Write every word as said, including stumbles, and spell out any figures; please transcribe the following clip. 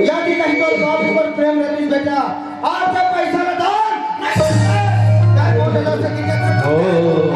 यदि कहीं तो बाबू पर प्रेम रहिस बेटा, आज तक पैसा ला दान नहीं करते। चाहे वो दादा से गिरजा कर ओ।